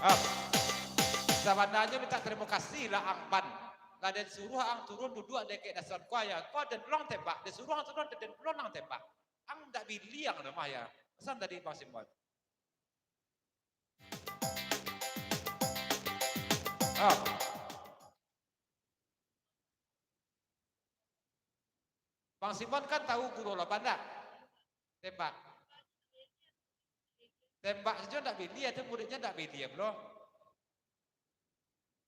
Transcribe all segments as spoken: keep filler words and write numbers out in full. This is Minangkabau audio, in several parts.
Hap. Sabananyo minta tarimo kasih lah ang pan. Lah den suruah ang turun duduak dakek dasan kuaya. Ko den pulang tembak, den suruah ang turun, den pulang ang tembak. Ang dak biliang doh mah ya. Pesan tadi Bang Simon. Hap. Bang Simon kan tahu guru lapan dak? Tembak. Tembak sajo ndak biliah, tu muridnyo ndak biliah pulo.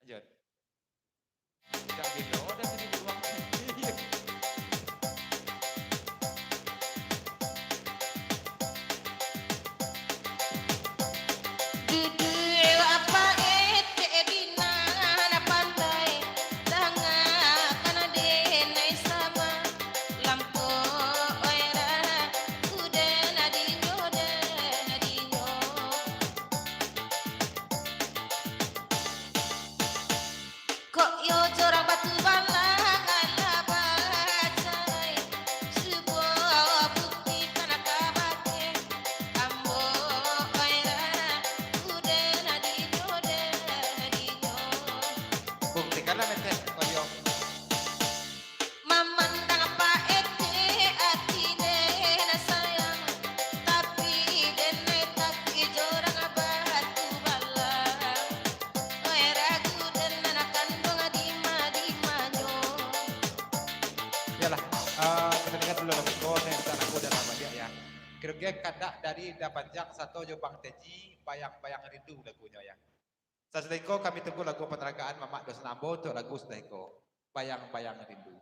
Lanjut. Ndak biliah, oh, dah tadi buang. Duduak apak etek di nan pandai, dangakan den ai sama, lampok oira, kuda nadinyo, nadinyo. Kok iyo jorang batu balang, alah bacarai. Cubo buktikan kabake ambo, oira, kuda nadinyo, nadinyo. Buktikanlah, Meteh, kok iyo. Mamandang paetek ati den sayang, tapi den ai tapi jorang batu balang. Oi ragu den anak kanduang dima-dimanyo. Iyolah, eh, kita dengar dulu lagu ko, saya minta lagu dan nama dia ya. Kiro-kiro kadak dari Da Panjang sato jo Bang Teji, Bayang-Bayang Rindu lagunyo ya. Sasudah iko kami tunggu lagu panaragaan Mamak Dosan Ambo untuk lagu sudah iko, Bayang-Bayang Rindu.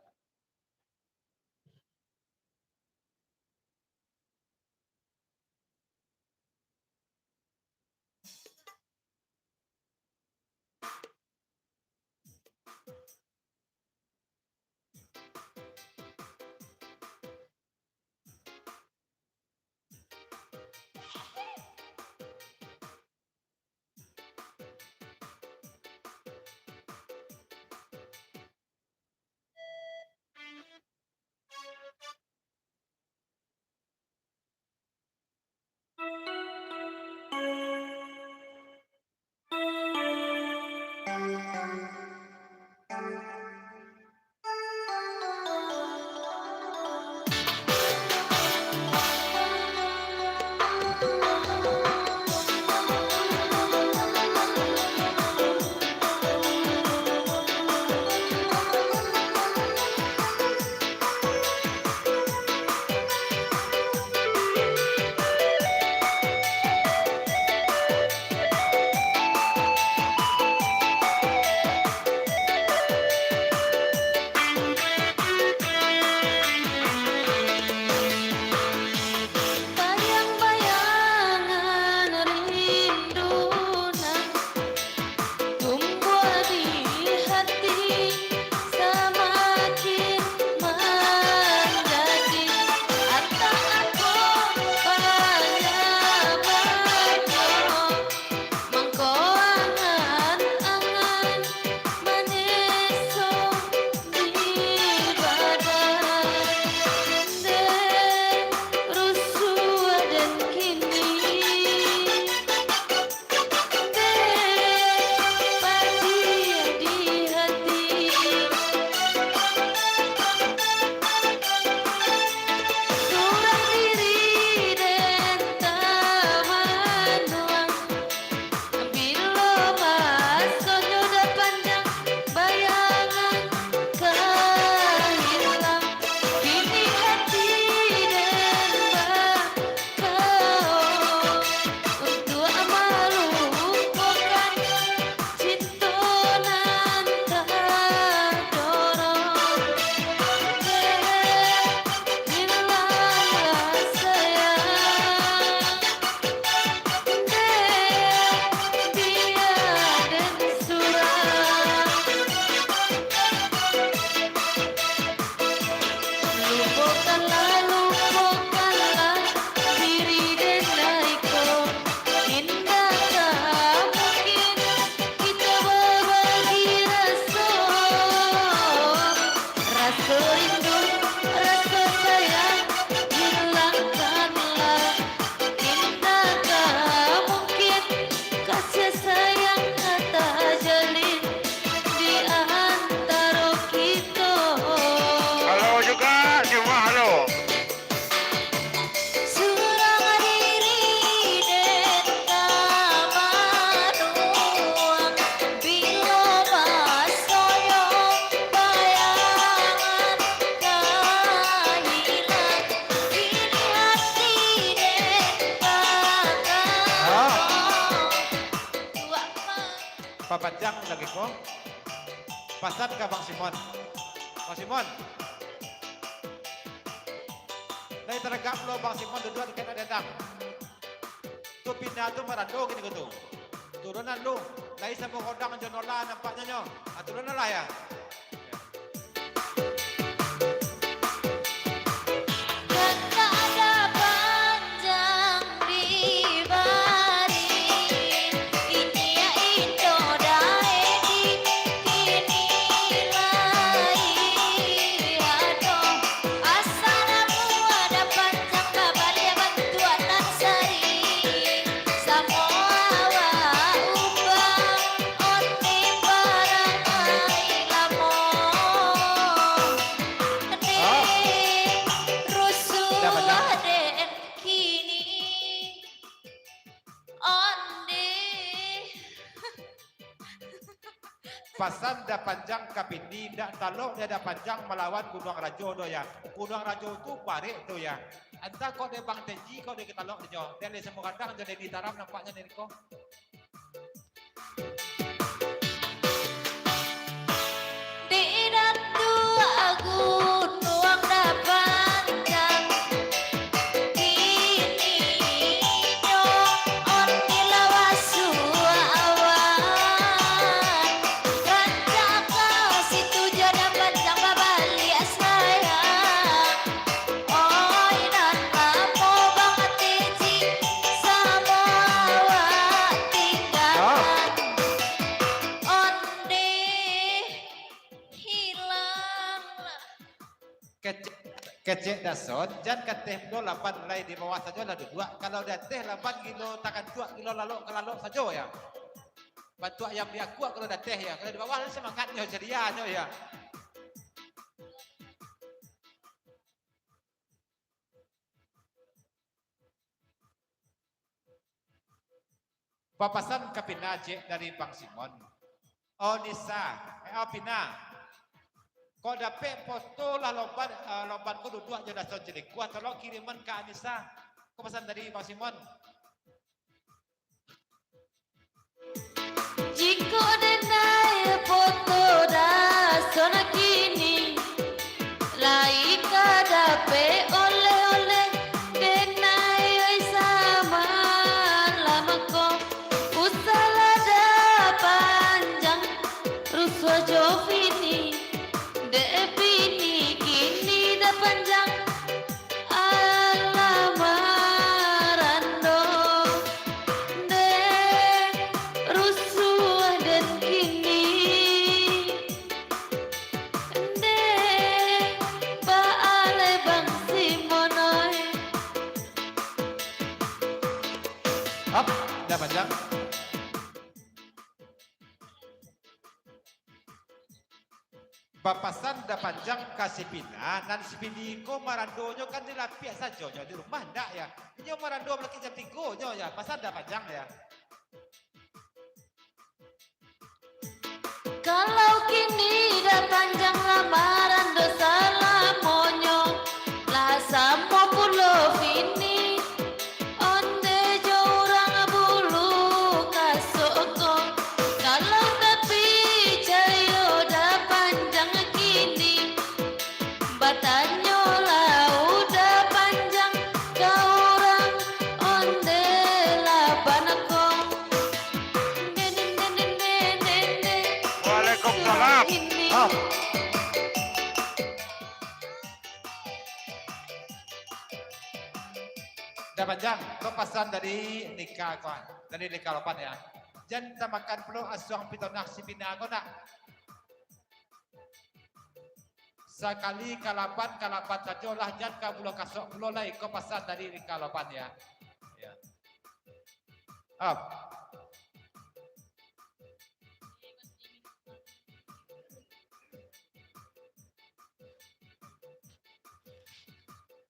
Panjang lagi ko. Pasan ka Bang Simon. Bang Simon. Lai taragak pulo Bang Simon duduak dakek nak diandang. Tu pina tu marando kini ko tu. Turunan lu. Lai samo godang jo Nola nampaknyo nyo. Ah, turunan lah ya. Kan tak ada panjang di baring, ini ya inyo dae di kini lai ado. Asal amu ada panjang babaliak bantuak nan sari, samo awak ubah. Onde barang ai lamo, dek rusuah den kini. Onde. Pasan Da Panjang ka Pindi, ndak talok dek Da Panjang malawan Gunuang Rajo doh, ya. Gunuang Rajo tu barek tu, ya. Antah kok dek Bang Teji, kok dek talok dek nyo. Dek Leh Samo Gadang jo Deni Taram nampaknyo ni ko. Di Datuak Gunuang Da Panjang, kini nyo onde lah basuak awan. Rancak ka situ jo Da Panjang babaliak sayang. Oi, nan lamo Bang Teji, samo awak tinggakan. Onde hilang lah. Kecek, kecek Dason, jan ka ateh pulo, laban lai di bawah sajo lah duduak. Kalau di ateh laban gilo takantuak, gilo lalok ka lalok sajo, ya. Bantuak ayam diakuak kalau di ateh, ya. Kalau di bawah lah semangatnyo, cerianyo, ya. Bapasan ka Pina ciek dari Bang Simon. Oh, Nisa, eh, oh, Pina. Kok dapek foto lah lomban, eh, lomban ko duduak jo Dason Cilingkuah, tolong kiriman ka Anisa. Ko pasan dari Bang Simon. Jikok denai foto Dason kini, lai ka dapek oleh-oleh denai, oi, saman lah mako. Usahlah Da Panjang rusuah jo Vini, dek Vini kini Da Panjang alah marando. Ndeh, rusuah den kini. Ndeh, baa lai Bang Simon, oi. Hap, Da Panjang. Bapasan Da Panjang ka si Pina, nan si Pina ko marandonyo kan di lapiak sajo nyo, di rumah ndak, ya. Inyo marando balaki jam tigo nyo, ya, pasan Da Panjang, ya. Kalau kini Da Panjang lah marando salamonyo, lah samo pulo Vini. Onde jo urang bulu kasok ko, kalau tapicayo Da Panjang kini, batanyolah Da Panjang ka urang onde lah banakong. Den, den, den, den, den, den, den. Waalaikumsalam. Ini. Ah. Da Panjang, ko pasan dari Nika ko, dari Nika Lopan ya. Jan tamakan pulo asuang pitonah si Pina ko nak. Sakali kalapan, kalapan sajo lah, jan ka bulo kasok pulo lai, ko pasan dari Nika Lopan ya. Ya. Up.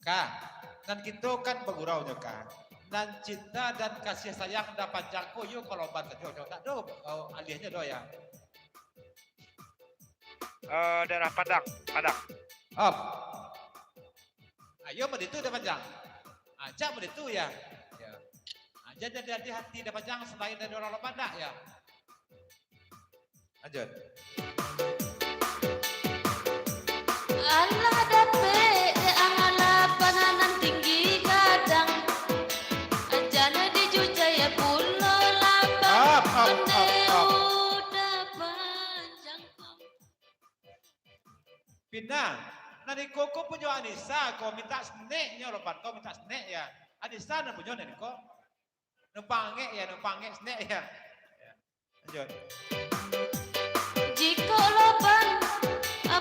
Ka, nan kito kan bagurau nyo ka. Nan cinta dan kasih sayang Da Panjang ko iyo koloban sajo, nyo tak ado, oh, aliahnyo doh ya. Eh, daerah Padang, Padang. Op. Ayo mode tu Da Panjang. Acak mode tu ya. Ya. Ah, jadi hati-hati Da Panjang selain dari urang Lopan dak ya. Lanjut. Alah dapek dek ang lapan nan tinggi gadang. Jan dijujai pulo lapan. Up, up, up, onde up. Udah panjang. Pina, nan iko ko punyo Anisa ko, mintak snack nyo lapan ko, mintak snack ya. Anisa nan punyo nan iko. Numpang angek ya, numpang angek snack ya. Ya. Lanjut. Jikok lapan,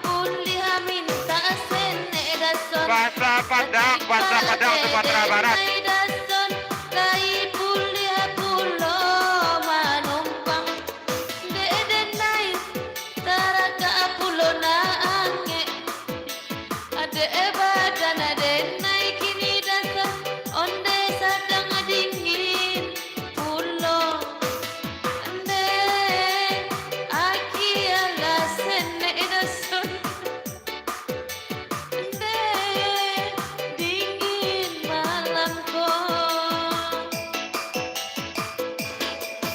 buliah mintak snack Dason. Bahasa Padang, bahasa Padang Sumatera Barat. Dason, lai buliah pulo manumpang. Dek denai, taragak pulo nan angek. Adek badan denai kini Dason, onde sadang dingin pulo. Ndeh, aki alah snack Dason. Ndeh, dingin malam ko.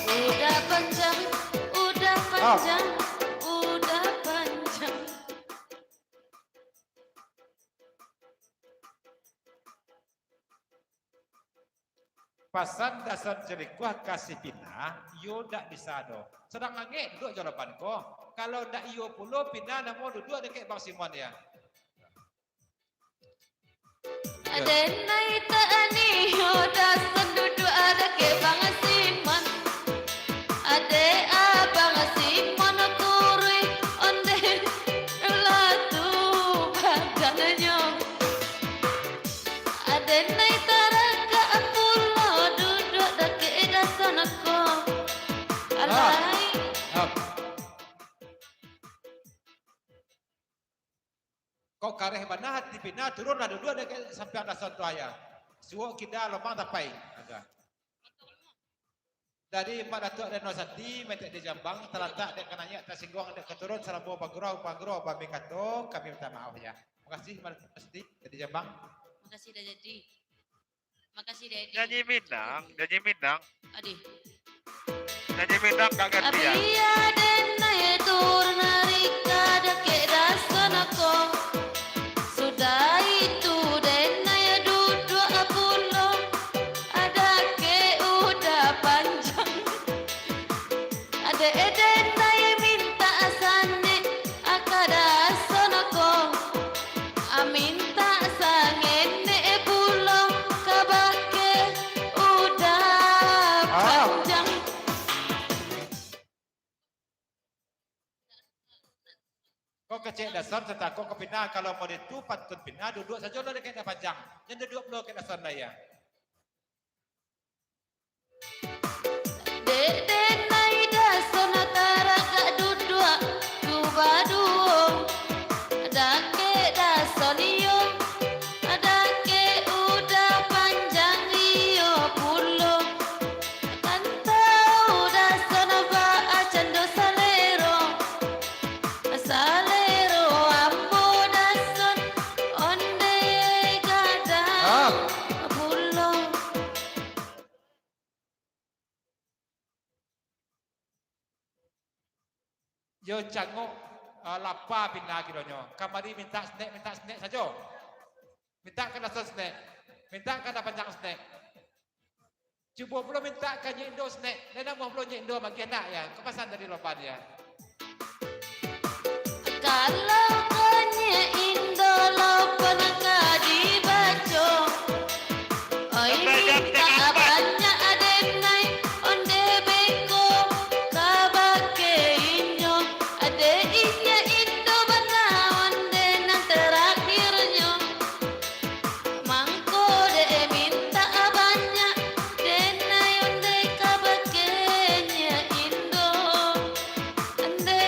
Udah panjang, udah panjang, udah panjang. Pasan Dason Cilikuah ka si Pina, iyo dak bisa doh. Sadang angek duduak jo lapan ko. Kalau ndak iyo pulo, Pina namo duduak dakek Bang Simon ya. Denai tak anio Dason duduak dakek Bang Simon. Adek abang Simon kuruih onde lah tu badannyo. Denai taragak pulo duduak dakek Dason ko. Alai. Up. Kok kareh bana hati Pina, turunlah duduak dakek sampiang Dason tu, ayah. Suok kida lomang tapai. Agak. Dari Mak Datuak Reno Sati, Metek di Jambang, talantak dek kanaiak, tasingguang dek katurun, salamo bagurau-bagurau bamikato, kami minta maaf, ya. Makasih, Mak Datuak Sati, dari Jambang. Makasih, dah jadi. Makasih, Dedi. Nyanyi Minang, nyanyi Minang. Adih. Nyanyi Minang gak ganti, ya? Biar denai turun dari ka dakek Dason ko. Sudah itu denai duduak pulo, dakek udah panjang. Adek denai mintak sanek ka Dason ko. Mintak sangenek pulo kabake udah panjang. Kok kecek Dason, satakok ka Pina, kalau model tu pantun Pina, duduak sajo lah dakek udah panjang. Jan duduak pulo dakek Dason lah, ya. Dek denai Dason taragak duduak tu baduo. Dakek Dason iyo, dakek udah panjang iyo pulo. Kan tau Dason baa cando salero. Salero ambo Dason onde gadang pulo. Yo cangok, ah, lapa Pina kironyo. Kamari mintak snack, mintak snack sajo. Mintak ka Dason snack. Mintak ka udah panjang snack. Cubo pulo mintak ka Nyiak Indo snack. Lai namuah pulo Nyiak Indo magiah nak, ya. Ko pasan dari Loban, ya. Kalau ka Nyiak Indo Loban ka dibaco. Oi, mintak banyak denai, onde beko kabake inyo. Ade inyo Indo bana, onde nan terakhirnyo. Mangko dek mintak banyak, denai onde kabake Nyiak Indo. Onde,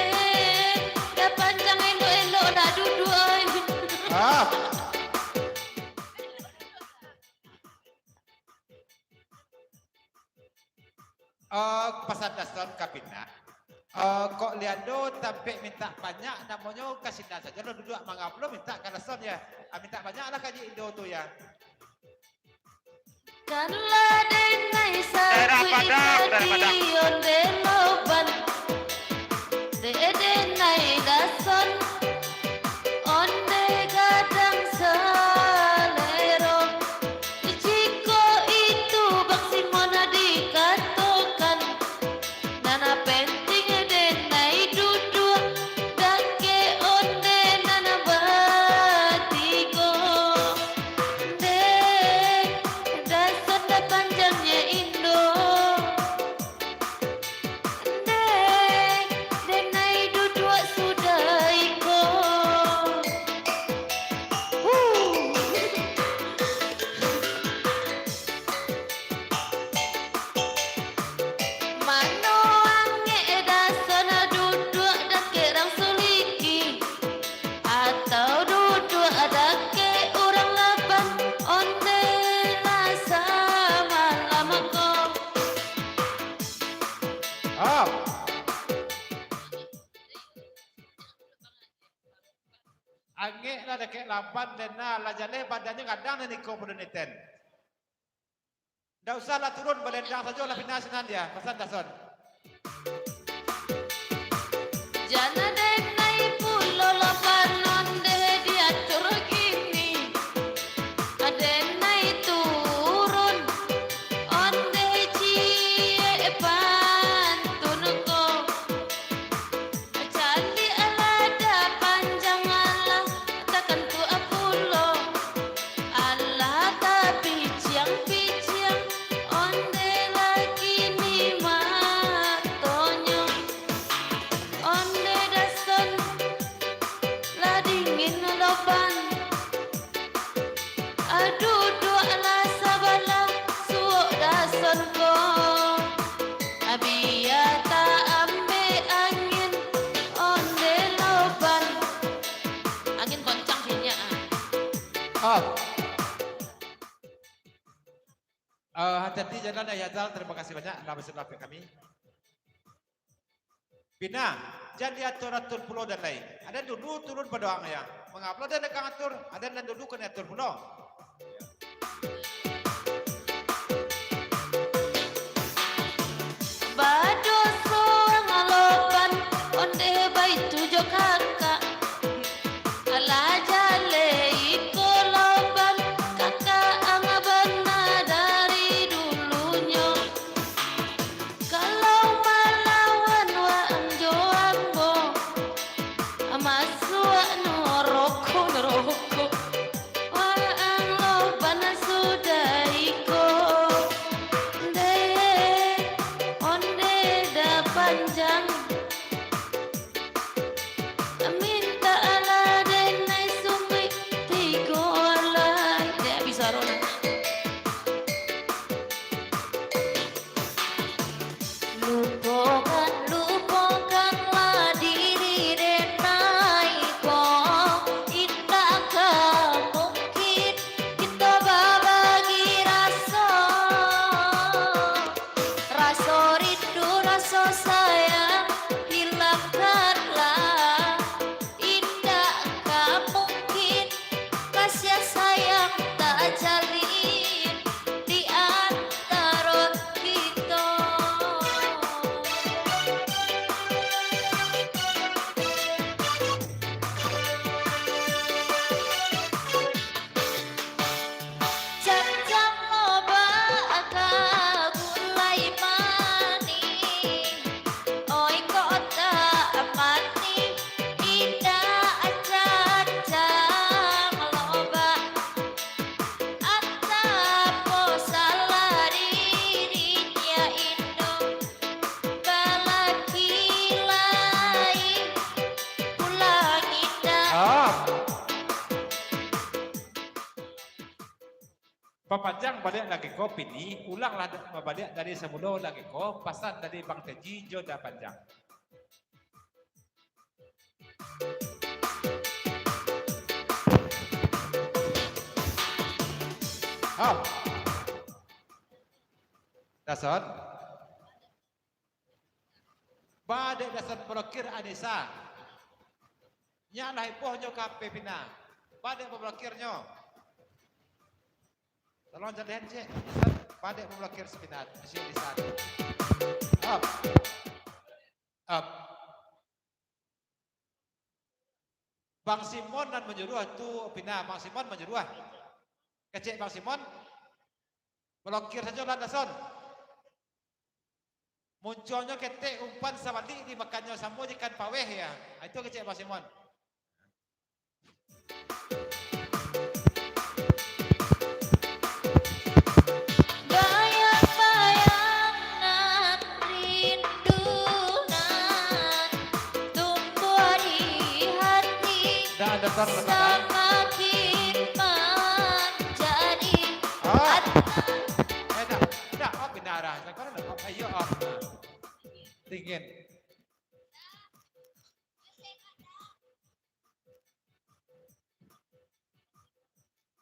dah panjang elok-elok dah duduak. Ah. Eh, pasan Dason ka Pina. Eh, kok Liando tampek mintak banyak, namonyo ka sinan sajo lo duduak, manga pulo mintak ka Dason, ya. Ah, mintak banyak lah ka Nyiak Indo tu, ya. Kan lah denai sakuik tadi onde Loban. Dek Lah dakek lapan, Dena, lah jaleh badannyo gadang nan iko pado niten. Ndak usah lah turun, balendang sajo lah Pina sinan dia, pasan Dason. Jan Denai pulo lapan ondeh diatur kini. Denai turun, ondeh ciek pantun ko. Candiak lah da panjang alah, takantuak pulo. Alah tapiciang-piciang, ondeh lah kini matonyo. Ondeh Dason lah dingin loban. Duduaklah sabalah suok Dason ko. Bia taambek angin ondeh loban. Angin koncang sinyak, ah. Off. Eh, hati-hati jalan, Ayah Zal. Terima kasih banyak lah basulah kami. Pina, jan diatur-atur pulo dan lai. Aden dulu turun pado ang, ya. Manga pulo aden ka atur, aden nan dulu ka diatur pulo. Badoso ang loban, ondeh baitu jo kakak. Alah jaleh iko loban, kakak ang bana dari dulunyo. Kalau malawan waang jo ambo, masuak naroko, naroko. Waang loban sudah iko, deh, ondeh da panjang. Mintak alah Denai sumbuik tigo alai. Dek bisa ro nah. Lupokan, lupokanlah diri Denai ko. Indak ka mungkin kito babagi raso. Raso rindu, raso sayang, hilangkanlah. Indak ka mungkin kasiah sayang tajalin di antaro kito. Cacang lobak ka gulai manih, oi kok tak manih, indak cacang lobak. Antah apo salah dirinya Indo, balaki lai pulang indak. Ah. Papanjang baliak lagi ko, Pini, ulanglah da-, babaliak dari samulo lagi ko, pasan dari Bang Teji jo Da Panjang. Hau. Dason. Ba dek Dason blokir Anisa. Nyo lah ipoh nyo ka P P na. Ba dek bablokirnyo. Tolong jadian cek. Dason, ba dek bablokir si Pina, si Anisa. Up. Up. Bang Simon nan manyuruah tu, Pina, Bang Simon manyuruah. Kecek Bang Simon, blokir sajo lah Dason. Muncuangnyo ketek umpan sabalik dimakannyo samo jo ikan paweh, ya. Ah, itu kecek Bang Simon. Bayang-bayang nan rindu nan tumbuah di hati. Dah ada tar katakan. Samakin manjadi. Oh. At- Eh, dah, dah, oh, pindah arah. Sekarang dah, oh, ayo, oh. Dingin.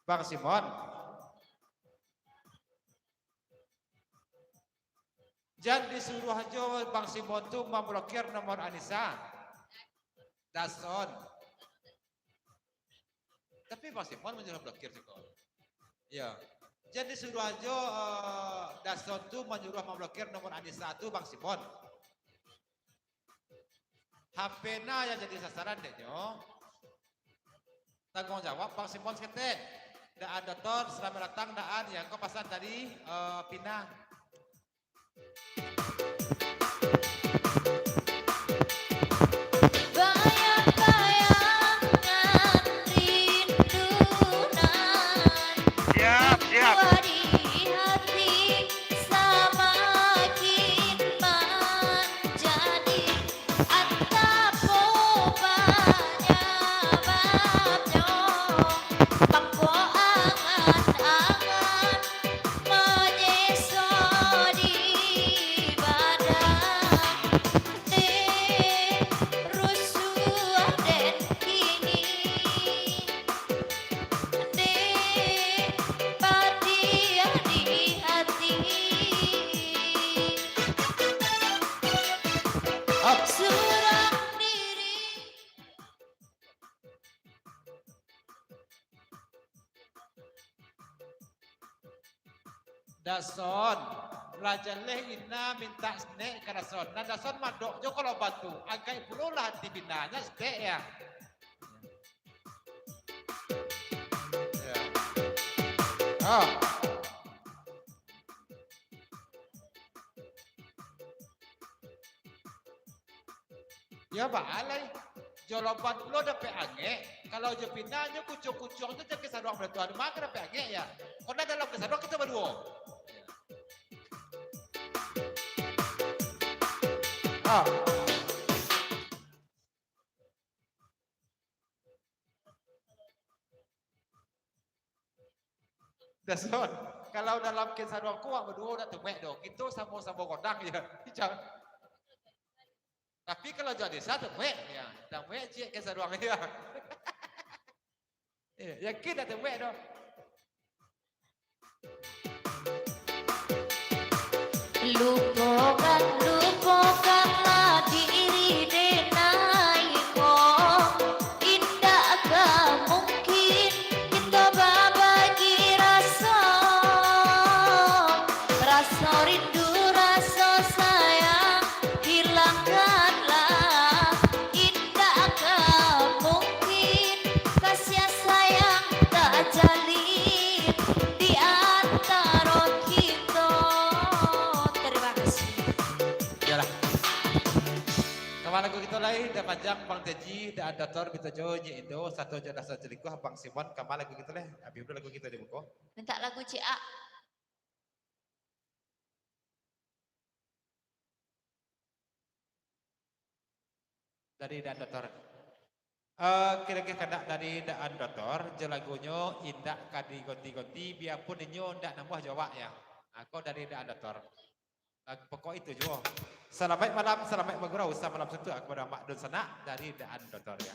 Bang Simon. Jan disuruah jo Bang Simon tu mamblokir nomor Anisa. Dason. Tapi Bang Simon manyuruah blokir siko. Iyo. Jan disuruah ajo, eh, Dason tu manyuruah mamblokir nomor Anissa tu Bang Simon. H P na yang jadi sasaran dek nyo. Tangguang jawab Bang Simon saketek. Daan Dotor, salamaik datang Daan. Yo, ko pasan dari, eh, Pina. Bayang-bayangan rindu nan Siap, siap. Tumbuah di hati samakin manjadi. Antah apo panyababnyo, mangko angan-angan manyeso di badan. Dek rusuah den kini, dek padiah di hati. Up. Surang diri. Dason, lah jaleh Ina mintak snack ka Dason. Nah, Dason madok jo kalau batu, agak pulo lah hati Pina nyo snack yo. Yo. Ah. Yo, baa lai. Jo loban pulo dapek angek. Kalau jo Pina nyo kucuang-kucuang tu jo kesaruang batuan, mako dapek angek yo. Kok dalam kesaruang kito baduo. Ah. Dason, kalau dalam kesaruang ko awak baduo dak tamuek doh. Kito samo-samo gondang je. Ijang. Tapi kalau jo Anissa tamuek, yo, tamuek ciek kesaruang, yo. Eh, yakin dak tamuek doh. Lupokan, lupokanlah diri denai ko. Indak ka mungkin kito babagi raso. Raso rindu, raso sayang, hilangkanlah. Indak ka mungkin kasiah sayang tajalin di antaro kito. Tarimo kasih. Iyolah. Kama lagu kito lai, dah panjang Bang Teji, dah Andotor, Bito Jo, Nyi Indo, sato jo Dasan Jalingkuah, Bang Simon, kama lagu kito lai. Abih dulu lagu kito di muko. Mintak lagu ciek. Dari Daan Dotor. Eh, kiro-kiro kandak dari Daan Dotor, jo lagunyo indak ka digonti-gonti, biapun inyo indak namuah jo awak yo. Ah, ko dari Daan Dotor. Lagu pokok itu juo. Salamaik malam, salamaik bagurau, samalam suntuak kapado amak dunsanak dari Daan Dotor yo.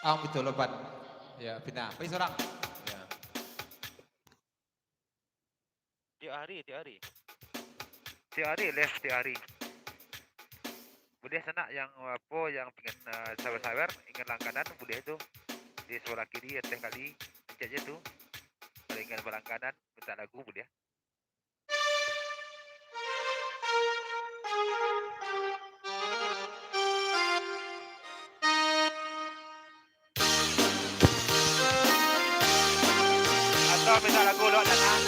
Ang itu loban. Ya, pindah. Pai surang. Ya. Tiok hari, tiok hari. Tiok hari, live tiok hari. Buliah sanak yang, apo, yang pingin, eh, sawer-sawer, ingin langganan, buliah tu. Di sabalah kiri, ateh kali, pencet je tu. Kalau ingin balangganan, minta lagu, buliah. Atau minta Lagu lo datang.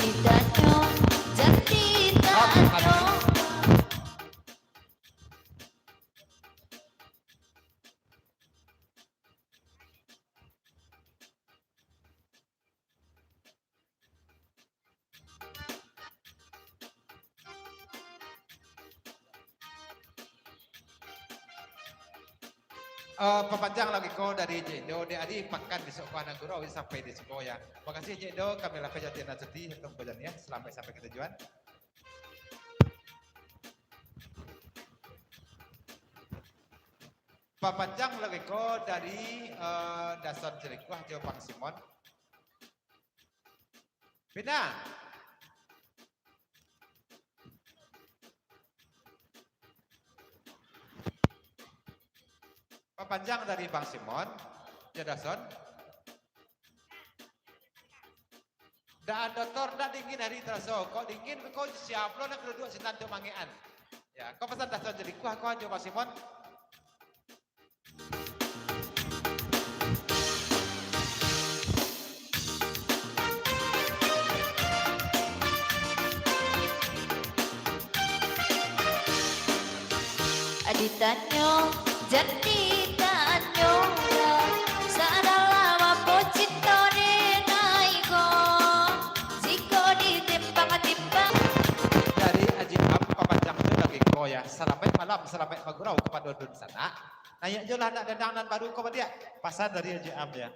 Ditanyo, jan ditanyo. Eh, papanjang lagi ko dari Jek Indo, dek ari pakan bisuak ko anak gurau sampai di siko ya. Makasih Jek Indo, kami lapeh jati anak cuti, untuak bajan ya. Salamaik sampai ka tujuan. Papanjang lagi ko dari, eh, Dason Jerikuah jo Bang Simon. Pina. Papanjang dari Bang Simon, jo Dason. Dak ado tor, dak dingin hari taraso. Kok dingin, kok sia pulo nan ka duduak sinan tu mangekan. Ya, kok pasan Dason Jerikuah, kok jo Bang Simon. Ditanyo, jan ditanyo lah, sadalam apo cinto denai ko, jiko ditimbang-timbang. Dari Aji Am, papanjang jo lagi ko ya. Salamaik malam, salamaik bagurau kapado dunsanak. Naiak jo lah anak dandang nan baru ko baliak. Pasan dari Aji Am ya.